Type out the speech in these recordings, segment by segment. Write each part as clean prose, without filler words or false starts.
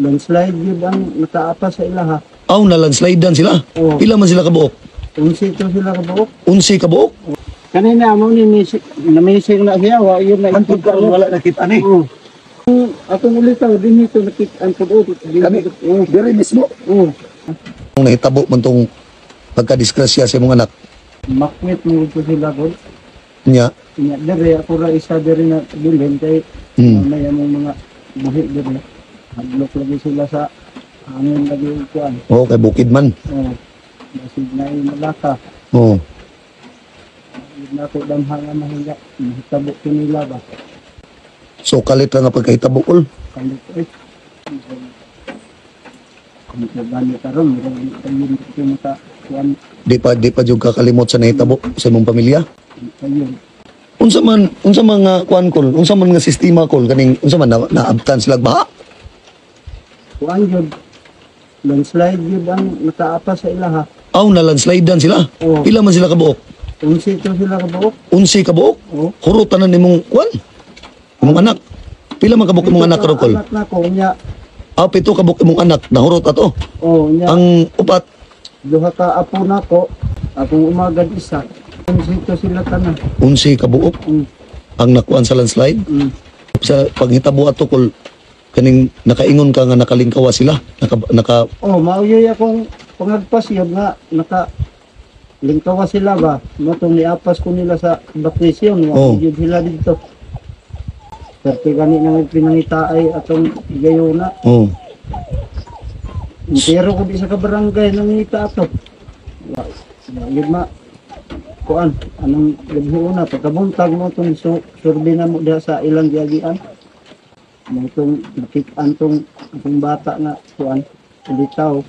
Landslide yun ang nakaapas sa ilaha. Aw, na landslidean sila. Oo. Pila man sila kabuok? 11 to sila kabuok. 11 kabuok? Kanina mo ni namising na siya, wa yun na Hantod karon wala nakita ni. Oo. Ang atong ulitaw din ito nakit-an po. Kami diri mismo. Oo. Kung nahitabo man tong pagkadisgrasya sa imong anak Makwit mo ko sila ko. niya. Nya dere ako ra isa dere na bilhin kay may among mga buhi dere. Hadlok lagi sila sa hangin lagi ug kuan. Oo, kay bukid man. Oo. Basig na malaka. Oo. Yun na ko damha nga mahiga. Mahitabo ko nila ba. So kalit ra nga pagkahitabo, kol. Kalit eh. Kung gani karon, murag di kayo ko maka kuan. Di pa jud ka kalimot sa nahitabo sa imong pamilya. Kayo. Unsa man nga kuan, kol? Unsa man nga sistema, kol, kaning unsa man na, naabtan sila baha? Kuan yun. Landslide yun ang nakaapas sa ilaha. Aw, na landslidean sila. Oo. Pila man sila kabuok? 11 to sila kabuok. 11 kabuok? Oo. Hurot tanan nimong kuan. Imong anak. Pila man kabuok imong anak karon, kol? Anak na ko nya. Aw, 7 kabuok imong anak nahurot ato. Oh, nya. Ang upat? Duha ka apo nako. Akong umagad isa. 11 to sila tanan. 11 kabuok ang nakuan sa landslide. Sa paghitabo ato, kol, kaning nakaingon ka nga nakalingkawa sila, naka, naka Oh, mauyoy akong pangagpas yun nga naka lingkawa sila ba. Motong niapas ko nila sa evacuation, wa yun sila dito. Perte gani na pinangita ay atong gayuna. Pero ko di sa kabarangay nangita ato. Wa wa yun ma kuan anong una pagkabuntag mo tong survey na mo diha sa ilang giagian. Mo tong nakit-an tong akong bata nga kuan ulitaw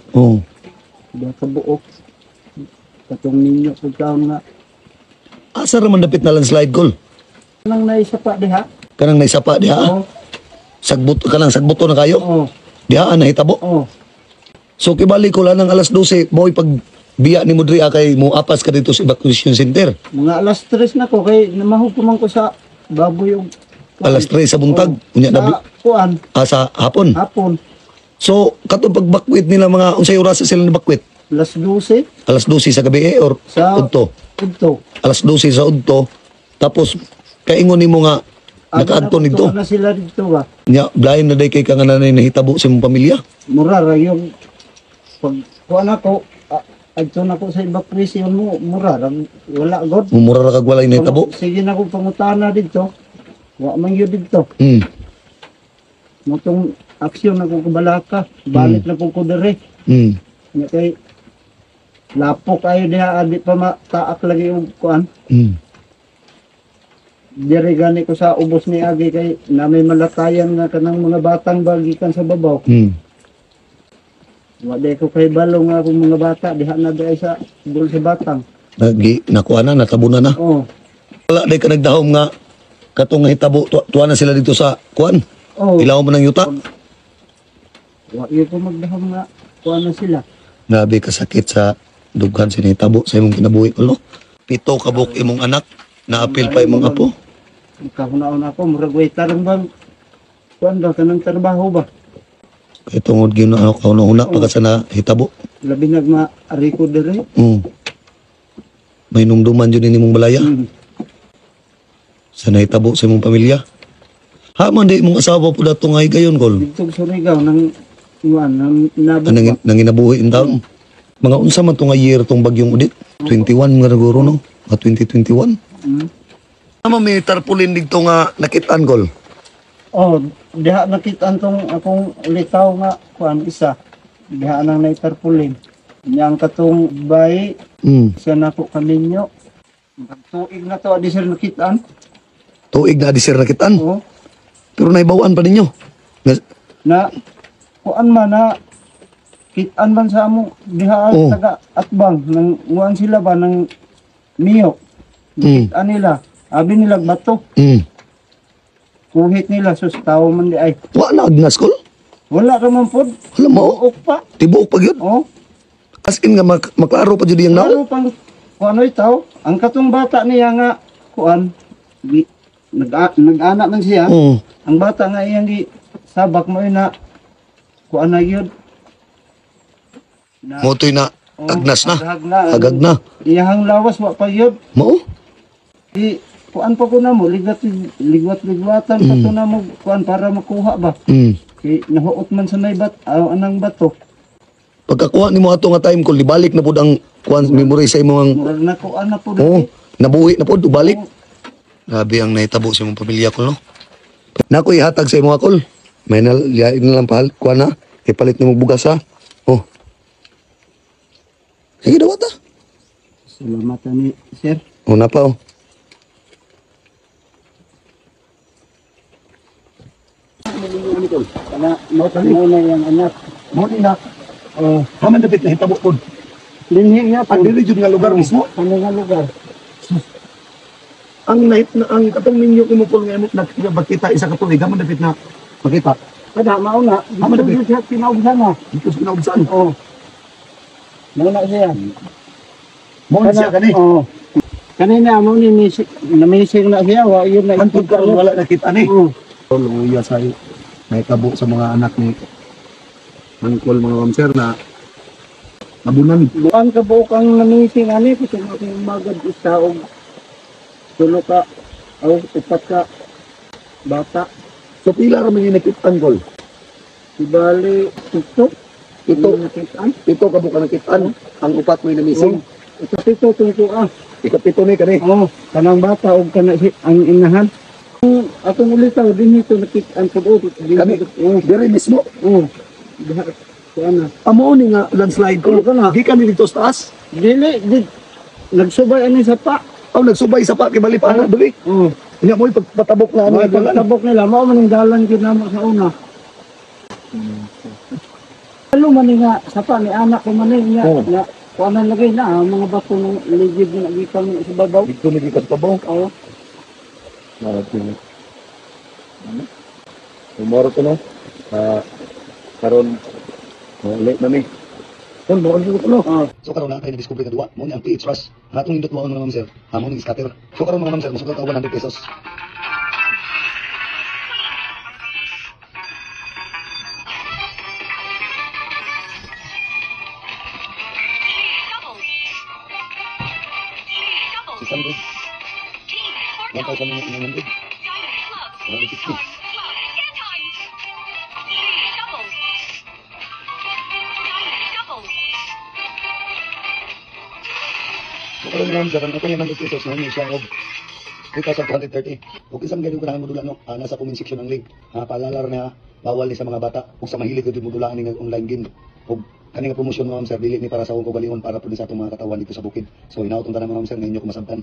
diha ka buok. Katong ninyo pagkaon nga Asa ra man dapit na landslide, kol? Nang naisa pa diha. Kanang naisapa diha? Oo. Sagbot kanang sagbuto na kayo? Oo. Diha ang nahitabo. Oo. So kibali ko lang ng alas 12 mo'y pag biya ni mo diri kay mo apas ka dito sa evacuation center. Mga alas 3 na ko kay namahukuman ko sa baboy og Alas 3 sa buntag. Oo. Unya na Sa kuan sa hapon. Hapon. So katong pagbakwit nila, mga unsay oras sila nibakwit? Alas 12. Alas 12 sa gabi eh, or Sa udto? Udto. Alas 12 sa udto. Tapos kaingon nimo nga nakaadto nito. Na sila dito ba? Nya blind na day kay ka nga nanay nahitabo sa imong pamilya. Mura ra yung pag kuan ako adto na ko sa evacuation mo mura ra wala god. Mura ra kag walay nahitabo. Sige na ko pangutana dito. Wa man yun dito. Motong aksyon na ko kabalaka, balik na po ko dere. Nya kay lapok ayo diha adi pa mataak lagi og kuan. Dere gani ko sa ubos ni agi kay na may malatayan nga kanang mga batang bagikan sa babaw. Wa di ko kay balo nga akong mga bata diha na di ay sa dul sa batang. Nagi nakuha na, natabunan na. Oh. Wala day ka nagdahom nga katong nahitabo tuwa na sila dito sa kuan. Oh. Ilaw mo ng yuta. Wa gyud ko magdahom nga kuan na sila. Grabe kasakit sa dughan sa nahitabo sa imong kinabuhi ko, no? 7 ka buok imong anak, naapil pa imong apo. Kahunaon ako murag way tarong bang kuan ba kanang trabaho ba. Kay tungod gyud na ano kahuna-huna pa ka sa nahitabo. Labi nag maari ko dere. May numduman jud ni imong balaya sa nahitabo sa imong pamilya. Ha man di imong asawa po dato nga higayon, kol? Dito sa Surigao nang kuan nang nabot. Anang nanginabuhi in town. Mga unsa man to nga year tong bagyong Odette? 21 nga siguro, no? Mga 2021. Ama may tarpaulin dito nga nakitaan, kol? Oh, diha nakita tong akong litaw nga kuan isa. Diha nang naitarpulin. Nya ang katong bay siya nako kaminyo. Tuig na to adi sir nakitaan. Tuig na di sir nakitaan. Oh, Pero naibawaan pa ninyo. Na kuan man na kitaan man sa amo diha taga atbang nang nguan sila ba nang miyo. Kitaan nila. Abi nila bato. Kuhit nila sus tao man di ay. Wa na agnas, kol. Wala ra man pod. Wala mo. Buok pa. Tibuok pa gyud. Oh. As in nga maklaro pa jud iyang naong. Ano pang kuan oy tao? Ang katong bata niya nga kuan di, nag nag-anak man siya. Ang bata nga iyang gi sabak mo na Kuan na yun. Na, Motoy na oh, agnas na. Agag na. Agag na. Iyahang lawas wa pa yun. Mao? Di kuan pa ko na mo, ligwat ligwat ligwatan pa to na mo kuan para makuha ba. Kay nahuot man sa may bat aw anang bato. Pagkakuha nimo ato nga time kol, ibalik na pud ang kuan memory sa imong Murag na kuan na po. Oh, nabuhi na pud ubalik. Grabe ang nahitabo sa imong pamilya ko, no. Nako ihatag sa imong akol. May na yain na lang pahal kuan na. Ipalit nimo bugas ha. Oh. Sige dawat ah. Salamat ani sir. Una pa oh. Kana mo mo na yang anak. Mo ni na. Oh, Haman dapit nahitabo pod. linhi nga po. Ang dili jud nga lugar mismo. Ano nga lugar? Ang nahit na ang katong ninyo kimo pol nga imong nakita isa ka tuig haman dapit na makita. Kada mao na. Amo na, Dito siya pinaugsan na. Dito sa kinaubsan. Oh. Mao na siya. Mo ni siya kani. Oh. Kanina mo ni namising na siya wa yun na Hantod karon wala nakita ni. Oh. Luya sa nahitabo sa mga anak ni Angkol mga mamsir na nabunan. Buang ka buok ang namising ani kasi akong magad isa og tulo ka o upat ka bata. So pila ra man yung nakitaan kol? Di bali pito. Pito. Ang nakitaan. Pito ka buka nakitaan. Ang upat mo yung namising. Ikapito tungko ah. Ikapito ni kani. Oh, kanang bata og kana si ang inahan. Ang atong ulitaw din ito nakitaan pud oh. Din Kami? Oh, Diri mismo. oh. Diha kuan na. Amo ni nga landslide ko. Oo, kana. Gikan ni dito sa taas. Dili di nagsubay ani sa pa. Aw nagsubay sa pa kay bali pa na dili. Oh. Nya mo pagpatabok na ano Ano yung pangalan. tabok nila mao man ang dalan gyud namo sa una. Ano man ni nga sapa ni anak ko man ni nga Oh. na kuan na lagay na ang mga bato ng ligid na gikan sa babaw. Dito ni gikan sa babaw. Oh. Grabe. Tomorrow to no. Ah, karon uli na mi. Kon mo ko no. Oh. So karon na tayo na-discover nga duwa, mo ni ang PH Rush. Ang atong nindot mga ma'am sir, amo ni scatter. So karon mga ma'am sir, mosugal ta 100 pesos. 600. 1,900. 160. So karon mga ma'am sir, ang atong 100 pesos na siya og 3,230. Ug isang ganyan ko na modula no, nasa comment section ang link. Paalala na bawal ni sa mga bata ug sa mahilig gud modula ani nga online game. Ug kani nga promosyon mga ma'am sir dili ni para sa akong kaugalingon, para pud ni sa atong mga katawan dito sa bukid. So hinaot unta na mga ma'am sir nga inyo kumasabtan.